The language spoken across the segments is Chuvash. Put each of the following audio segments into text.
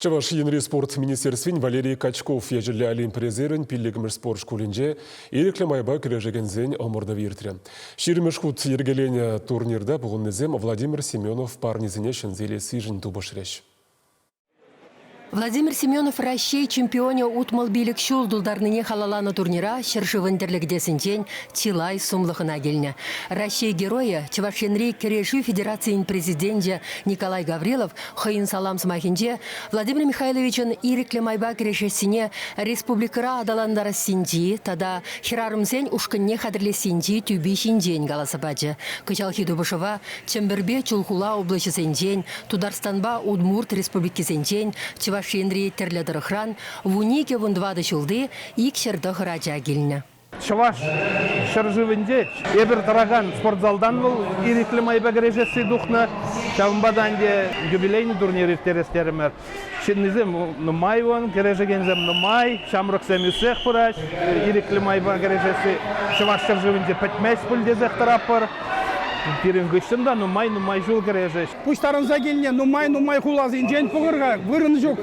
Чӑваш Енри спорт министерствин Валерий Качков ячӗллӗ Олимп резервӗн пиллӗкмӗш спорт шкулӗнче ирӗклӗ майпа кӗрешекенсен ӑмӑртӑвӗ иртрӗ. Ҫирӗммӗш хут йӗркеленӗ турнирта пухӑннисем Владимир Семенов парнисене ҫӗнсе илессишӗн тупӑшрӗҫ. Владимир Семенов Раҫҫей чемпионӗ 65 ҫул тултарнине халалланӑ турнира ҫӗршывӑн тӗрлӗ кӗтесӗнчен чылай сумлӑ хӑна килнӗ. Раҫҫей Геройӗ, Чӑваш Енри Кӗрешӳ федерацийӗн президенчӗ Николай Гаврилов хӑйӗн салам сӑмахӗнче Владимир Михайловичӑн ирӗклӗ майпа кӗрешессине республикӑра аталантарассинчи тата хӗрарӑмсен ушкӑнне хатӗрлессинчи тӳпи ҫинчен каласа пачӗ. Кӑҫалхи тупӑшӑва Чӗмпӗрпе Чулхула облаҫӗсенчен, Тутарстанпа Удмурт республикисенчен, Чӑваш Енри тӗрлӗ тӑрӑхран 12-14 ҫулти 209 ача килнӗ. Чӑваш ҫӗршывӗнче эпир тӑракан спортзалтан вӑл ирӗклӗ майпа кӗрешесси тухнӑ. Ҫавӑнпа та ӗнтӗ юбилейный турнир ирттерес терӗмӗр. Ҫыннисем нумай вон, кӗрешекенсем нумай, ҫамрӑксем ӳссех пыраҫ. Ирӗклӗ майпа кӗрешесси Чӑваш ҫӗршывӗнче пӗтмест пуль тесех тӑратпӑр. Пирӗн хыҫҫӑн та нумай-нумай ҫул кӗрешӗҫ. Пуҫтарӑнса килнӗ нумай-нумай хуласенчен пӑхӑр-ха, вырӑн ҫук.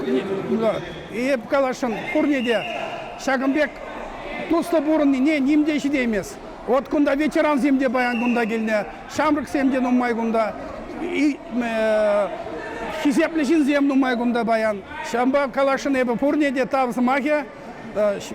Эп каласшӑн пурне те ҫакӑн пек туслӑ пурӑннине ним те ҫитеймест. Вот кунта ветерансем те паян кунта килнӗ, ҫамрӑксем те нумай кунта, хисеплӗ ҫынсем нумай кунта паян. Ҫавӑнпа каласшӑн эпӗ пурне те тав сӑмахӗ.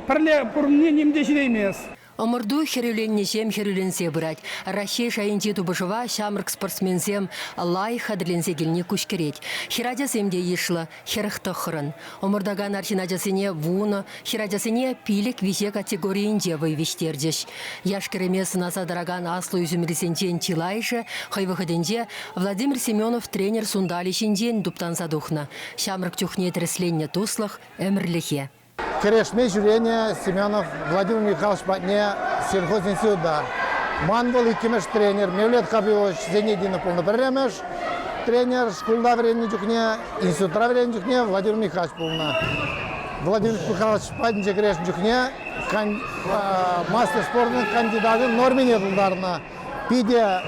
Пӗрле пурӑнни ним те ҫитеймест. Ӑмӑрту хӗрӳленнӗҫем хӗрӳленсе пырать. Раҫҫей шайӗнчи тупӑшӑва ҫамрӑк спортсменсем лайӑх хатӗрленсе килни куҫкӗрет. Хӗрачасем те йышлӑ, 49-ӑн. Ӑмӑртакан арҫын ачасене вунӑ, хӗрачасене пилӗк виҫе категорийӗнче вӑй виҫтерчӗҫ. Яш-кӗрӗме сӑнаса тӑракан аслӑ ӳсӗмрисенчен чылайӑшӗ хӑй вӑхӑтӗнче Владимир Семенов тренер сунталӗ ҫинчен туптанса тухнӑ. Ҫамрӑк чухне тӗрӗсленнӗ туслӑх ӗмӗрлӗхе. Кӗрешме ҫӳренӗ Семенов Владимир Михайлович патне сельхозинститута. Ман вӑл иккӗмӗш тренер Мевлет Хабибович Зенединов пулнӑ пӗрремӗш тренер. Шкулта вӗреннӗ чухне, институтра вӗреннӗ чухне Владимир Михайлович пулнӑ. Владимир Михайлович патӗнче кӗрешнӗ чухне мастер спортӑн кандидатӑн нормине тултарнӑ. Питӗ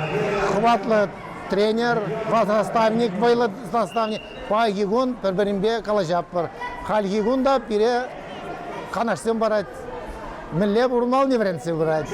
хӑватлӑ тренер, наставник, вӑйлӑ наставник. Паянхи кун пӗр-пӗринпе калаҫатпӑр. Хальхи кун та пире канашсем парать, мӗнле пурӑнмаллине вӗрентсе пырать.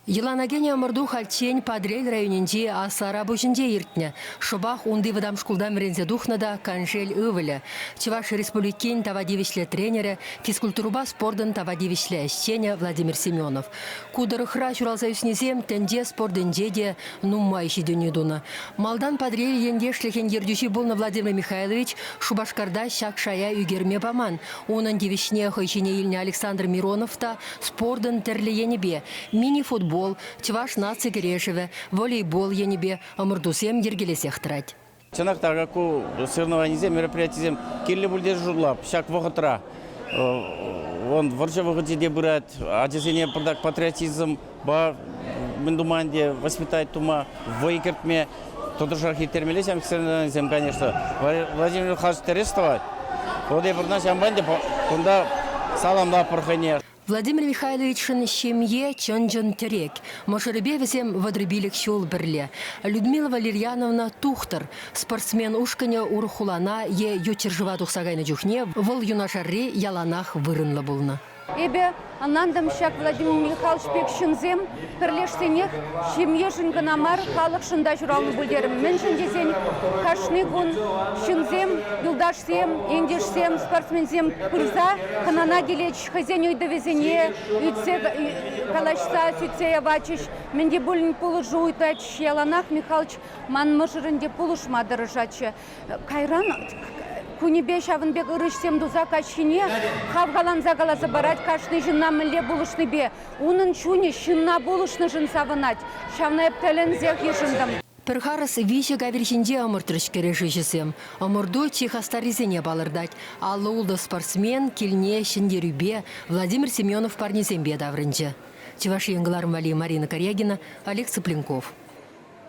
Йӑлана кӗнӗ ӑмӑрту хальччен Патӑрьел районӗнчи Аслӑ Арапуҫӗнче иртнӗ. Шӑпах унти вӑтам шкултан вӗренсе тухнӑ та Каншел ывӑлӗ, Чӑваш Республикин тава тивӗҫлӗ тренерӗ, физкультурӑпа спортӑн тава тивӗҫлӗ ӗҫченӗ Владимир Семенов. Ку тӑрӑхра ҫуралса ӳснисем тӗнче спортӗнче те нумай ҫитӗнӳ тунӑ. Малтан Патӑрьел ентешлӗхӗн ертӳҫи пулнӑ Владимир Михайлович Шупашкарта ҫак шая ӳкерме паман. Унӑн тивӗҫне хӑй ҫине илнӗ Александр Миронов та спортӑн тӗрлӗ енӗпе, мини-футбол, чӑваш наци кӗрешӗвӗ, волейбол енӗпе ӑмӑртусем йӗркелесех тӑрать. Чӑнах та ку соревнованисем, мероприятисем кирлӗ пуль тесе шутлап. Ҫак вӑхӑтра вон вӑрҫӑ вӑхӑчӗ те пырать. Ачасене пӑртак патриотизмпа мӗн тума ӗнтӗ воспитать тума, вӑй кӗртме тӑтӑшах ирттермелле ҫав соревнованисем, конечно. Владимир Михайлович тӗрӗс тӑвать. Вот эпир ҫавӑнпа ӗнтӗ кунта саламлатпӑр хӑйне. Владимир Михайловичшӑн ҫемье чӑн-чӑн тӗрек. Мӑшӑрӗпе вӗсем 35 ҫул пӗрле. Людмила Валерьяновна тухтӑр. Спортсмен ушкӑнӗ урӑх хулана е ют ҫӗршыва тухса кайнӑ чухне вӑл юнашарри яланах вырӑнлӑ пулнӑ. Эпӗ ӑнлантӑм ҫак Владимир Михайлович пек ҫынсем пӗрлешсенех ҫемьешӗн кӑна мар, халӑхшӑн та ҫуралнӑ пуль терӗм. Мӗншӗн тесен кашни кун ҫынсем, юлташсем, ентешсем, спортсменсем пырса хӑнана килетчӗҫ, хӑйсен ыйтӑвӗсене ӳтсе калаҫса сӳтсе яватчӗҫ, мӗн те пулин пулӑшу ыйтатчӗҫ. Яланах Михалч ман мӑшӑрӗн те пулӑшма тӑрӑшатчӗ. Кайран кунӗпе ҫавӑн пек ырӑ ӗҫсем туса каҫхине хавхаланса каласа парать кашни ҫынна мӗнле пулӑшнипе. Унӑн чунӗ ҫынна пулӑшнӑшӑн савӑнать. Ҫавна эп тӗлӗнсех йышӑнтӑм. Пӗр харӑс виҫӗ кавир ҫинче ӑмӑртрӗҫ кӗрешӳҫӗсем. Ӑмӑрту чи хастаррисене палӑртать. 56 спортсмен килне ҫӗнтерӳпе, Владимир Семенов парнисемпе таврӑнчӗ. Чӑваш Ен кӑларӑм валли Марина Карягина, Олег Цыпленков.